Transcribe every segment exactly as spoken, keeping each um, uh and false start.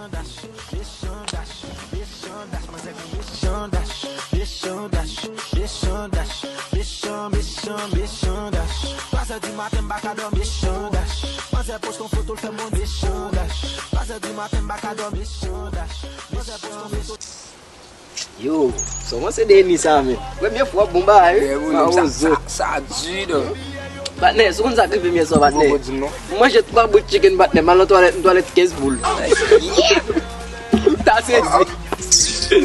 Mechan dash, mechan dash, mechan dash, mechan dash, mechan dash, mechan, mechan, mechan dash. Twa zè di maten m pa ka dòmi, mechan dash. Manzè poste yon foto l fè m yon mechan dash. Twa zè di maten m pa ka dòmi, mechan dash. Manzè poste yon foto. Yo, sa w panse de Eni sa, men? Premye fwa, bon bagay, wi. Mawozo. Sa, sa di, non. Patnè, si w konn sa k rive m yè swa, patnè. Poko di m non. M manje twa bout chicken, patnè, m al nan twalèt, m twalèt kenz boul. Ta sezi.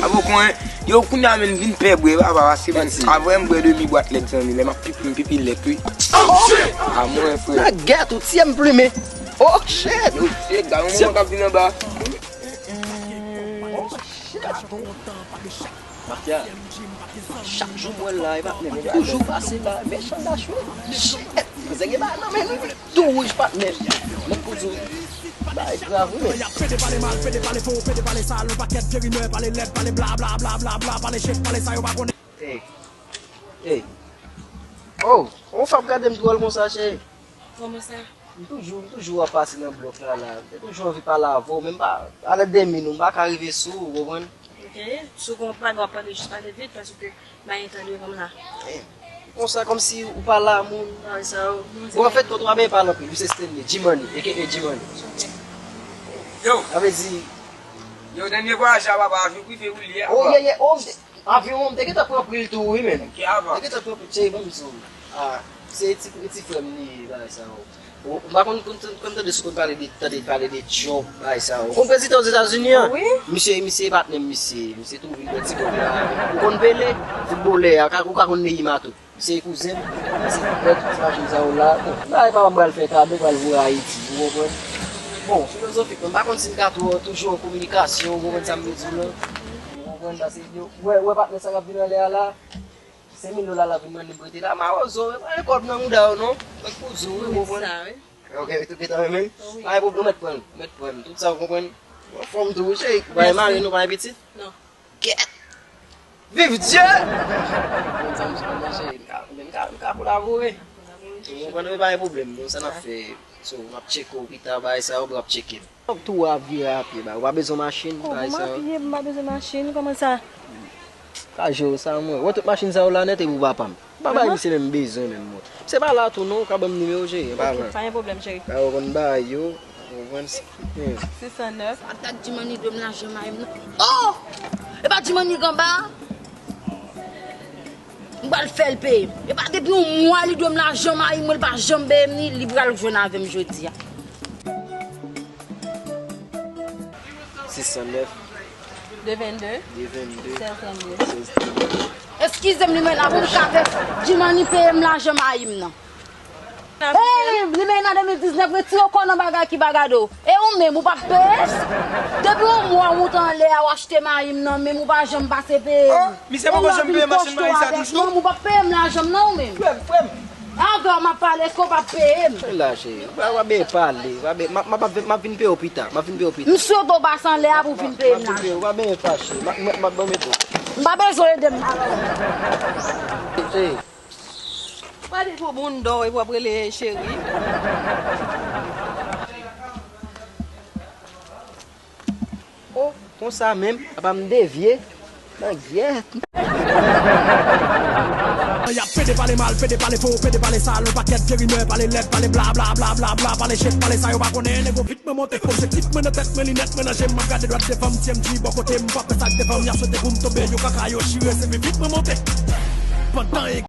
A bon, konn, yo, kounye a, men, vin pè bwè, papa, paske, men, avan m bwè demi bwat lèt, zanmi, lè m ap pipi, m pipi lèt, wi. A mwen, frè. Sa gèt ou, tye m plimen. Oh, shit. Yo, se gade yon moman k ap vin anba. Mafya, chak jou m wè l la, e patnè, toujou pase la, mechan dash wi. Shit, manzè gen bagay nan men li, tou wouj patnè. Mwen pou di w, bagay grav wi, men. Y ap pede pale mal, pede pale fo, pede pale sal, yon pakèt vye rimè, pale lèd, pale bla bla bla bla bla, pale shit, pale sa yo pa konnen. Ey, ey, oh, on fap gade m dwòl konsa, cheri. Kòman sa? M toujou, m toujou ap pase nan blòk la, la. M te toujou anvi pale avè w, men m pa, alè de min ou, m pa ka rive sou ou, ou konprann? Ok, si w gen yon pale, w ap pale, jis pale vit, paske m pa gen tan devan m la. Eh, konsa, kòmsi ou pa la, moun, bagay sa yo. Bon, anfèt, kont w ap pale anpil, wi, se Stanley, G-Money, A K A G-Money. Yo! Sa vle di. Yo, dènye vwayaj la, papa, avyon prive ou li ye, oh, papa. Yeah, yeah, oh, avyon, m te gentan pran pri l tou, wi, men. Ok, avan. M te gentan pran pri l, cheri, ban m di w. Ah, se ti, ti frè m li ye, bagay sa yo. Ou, ou pa konn, konn, konn tande si w konn pale de, tande pale de djòb, bagay sa yo. Ou konn prezidan Ozetazini an? Wi. Misye, misye e patnè m, misye, misye tou vin pran ti kòb la. Ou konn Pele, foutbolè a, ou ka konn Neymar tou. Se kouzen m, se frè tout sa, jodi a ou la. Bon, bagay papa m pral fè kado, pral voye Ayiti, ou konprann? Bon, filozofikman, m pa konn si m ka twò toujou an kominikasyon, ou konprann sa m vle di w lan? Ou konprann, paske yo, wè, wè patnè sa k ap vin anlè a la, senk mil dola l ap vin mande m prete la, mawozo, pa gen kòb nan mouda w non. Mwen pou di w, ou konprann? Ok, ou gentan renmen l? Wi. Pa gen pwoblèm, ou mèt pran l, ou mèt pran l. Tout sa ou konprann? Ou anfòm tou, wi, cheri. Ou pa gen mari, non, pa gen pitit? Non. Kèt! Viv Dye! Konn sa m sou manje, m ka, m ka, m ka kolabore. Ou konprann, wi, pa gen pwoblèm. Bon, sa n ap fè, so, m ap tcheke w pita, bagay sa yo, bro, ap tcheke m. Tou a vire a pye, ba, ou pa bezwen machin, bagay sa yo. Bon, m a pye, m pa bezwen machin, kòman sa? Ka jere w sa, mwen. Wè tout machin sa yo la nèt, epi ou pa pa m. M pa bay misye menm bezwen menm, mwen. Misye pa la tou non, ou ka ban m nimewo, cheri, pa gen pwoblèm, cheri. Ba, ou konn bagay yo, ou konprann? Sis san nèf. Sa dat G-Money dwe m lajan mayi m nan. Oh! E pa G-Money k anba? M pral fè l peye m. E pa depi yon mwa li dwe m lajan mayi mwen, li pa janm peye m ni, li pral jwenn avè m jodi a. Sis san nèf. De vennde. De vennde. Sèz trannde. Sèz trannde. Eskize m, li men la pou m ka fè G-Money peye m lajan mayi m nan. Hey, li men nan de mil diznèf, retire kò nan bagay ki pa gade w. E ou menm, ou p ap peye? Depi yon mwa ou t anlè a, w achte mayi m nan men m, ou pa janm pase peye m. Oh, misye poko janm peye machann mayi sa toujou? Ou p ap peye m lajan m nan ou menm? Frè m, frè m. Avè w m ap pale, èske w p ap peye m? Chen la, cheri. W a, w a byen pale. W a byen, m a, m a, m a vin peye w pita. M a vin peye w pita. M swete w pase anlè a pou w vin peye m lajan. M a vin peye w, w a byen fache. M a, m a, m a ban mete w. M pa bezwen ede m. Cheri. Pale pou moun dò epi w ap rele cheri. Oh, konsa menm, apa m devye nan gyèt. Y ap pede pale mal, pede pale fo, pede pale sal, yon pakèt vye rimè, pale lèd, pale bla bla bla bla bla, pale shit, pale sa yo pa konnen, nego vit mwen monte, objektif mwen nan tèt mwen, linèt mwen nan je m, m ap gade dwat devan m, T M G bò kote m, m pa pè sa k devan m, y ap swete pou m tonbe, yo kaka yo chire, se vit mwen monte. Pandan